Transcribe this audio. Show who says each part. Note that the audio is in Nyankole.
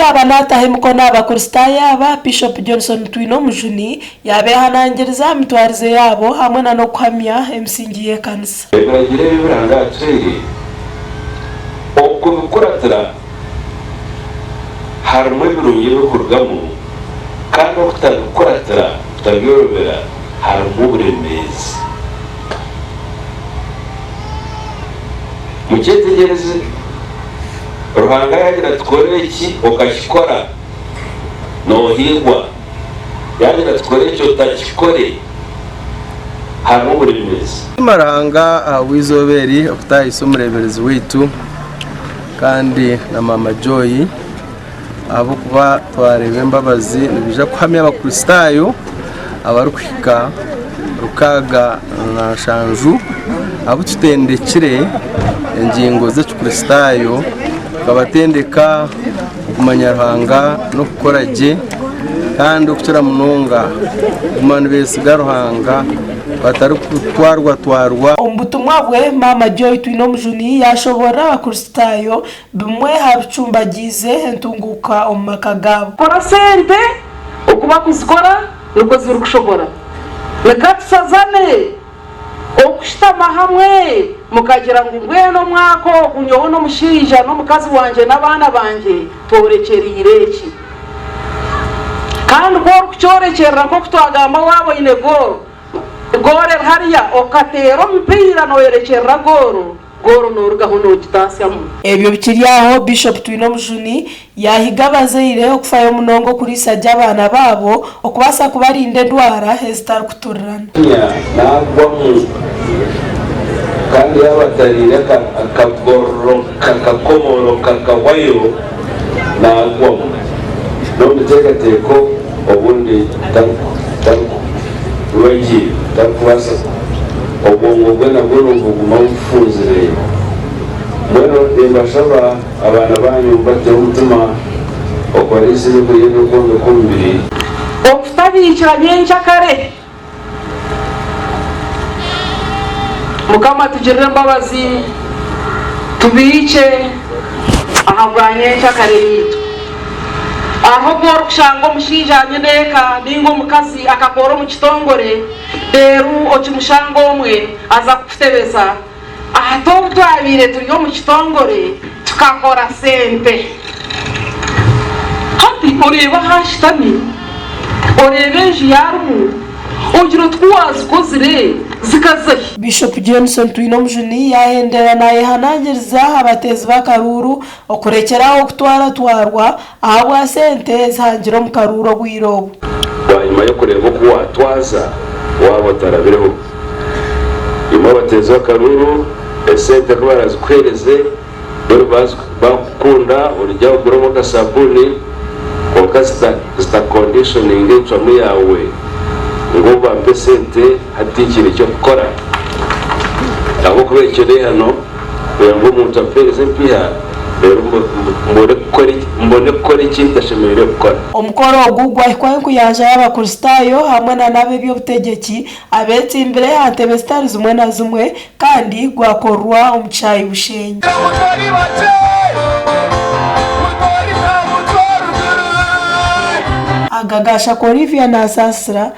Speaker 1: yaaba naataho emikono aha bakristaayo aba, Bishop Johnson Twinomujuni yaabeehanangiriza aha mitwarize yaabo hamwe na n'okuhamya emisingi y'ekanisa.
Speaker 2: Ebiragiro ebi Ruhanga yaatuhaire okubikuratira harimu ebirungi ebirikurugamu, kandi okutabikuratira, kutabyorobera harimu oburemeezi. Mukyetegyereze, Ruhanga yaagira ati kora eki, okakikora, noohigwa. Yaagira ati kora eki, otakikore, harimu oburemeezi.
Speaker 3: Siima Ruhanga ahabw'eizooba eri okutaahisa omureeberezi waitu kandi na maama Joy ahabw'okuba twareeba embabazi nibaija kuhamya abakristaayo abarikuhika 67 abu tutendekire engingo z'ekikristaayo tukabatendeka okumanya Ruhanga n'okukora gye kandi okukira munonga kuguma nibeesiga Ruhanga batarikutwarwatwarwa.
Speaker 1: Omu butumwa bwe, Maama Joy Twinomujuni yaashoboorora Abakristaayo bimwe aha bicumbagiize entunguuka omu maka gaabo.
Speaker 4: Kora sente oku bakuzikora nikwo zirikushohora. Reka tushazane okushutama hamwe mukagira ngu mbwenu omwaka ogu nyowe n'omushaija n'omukazi wangye n'abaana bangye tworekyereire eki. Kandi ku orikukyorekyerera nk'oku twagamba waaba oine gooro, gooro eri hariya okateera omupiira nooyorekyerera gooro, Goolo noorugaho noogitaasyamu.
Speaker 1: Ebyo bikiri aho, Bishop Twinomujuni yaahiga abazaire okufayo munonga okuriisa gye abaana baabo okubaasa kubarinda endwara ezitarikuturirana.
Speaker 2: Nya naagwamu, kandi yaaba atariire akagororoka akakomoroka akahwayo, naagwamu. N'omu biteekateeko obundi tarikuba gye, tarikubaasa Obwongo bwe nabwo nibuguma bufunzire. Mbwenu nimbashaba abaana baanyu mubateho omutima okubariisa ebyokurya eby'okwombeka omubiri.
Speaker 4: Okutabiikira nyenkyakare. Mukama atugirire embabazi tubiikye ahabwa nyenkyakare yaitu. Hariho obu orikushanga omushaija anyine eka nainga omukazi akakora omu kitongore Reero okimushanga omwe aza kukutebeza, Ati obu twabaire turi omu kitongore tukakora sente. Hati oreebe ahu ashutami, oreebe enju ei arimu, ogira oti ku waazikozire zikaza hi?
Speaker 1: Bishop Johnson Twinomujuni yaahendera naayehanangiriza abateezi b'akaruuru okurekyera aho kutwaratwarwa Ahabwa sente ezihangire omu karuuru obwire obu.
Speaker 2: Bwanyima y'okureeba oku waatwaza waaba otarabireho, imwe abateezi b'akaruuru, esente ku baraazikuheereze, mbwenu baakukunda origye aho oguremu akasabuuni, kwonka zitakondishoninga encwamu yaawe ngu obu bampa esente hati tinkiine ky'okukora. Ahabw'okuba ekyo n'eihano kugira ngu omuntu ampeereze empiiha. Reero mbone kukora eki ntashemereire kukora.
Speaker 1: Omukoro ogu gwahikwaho enkuyanja y'Abakristaayo hamwe na n'ab'eby'obutegyeki abeetsimbire aha ntebe zitari zimwe na zimwe kandi gwakorwa omu kishaayi Bushenyi. Aga ga Shakolivia Nasaasira.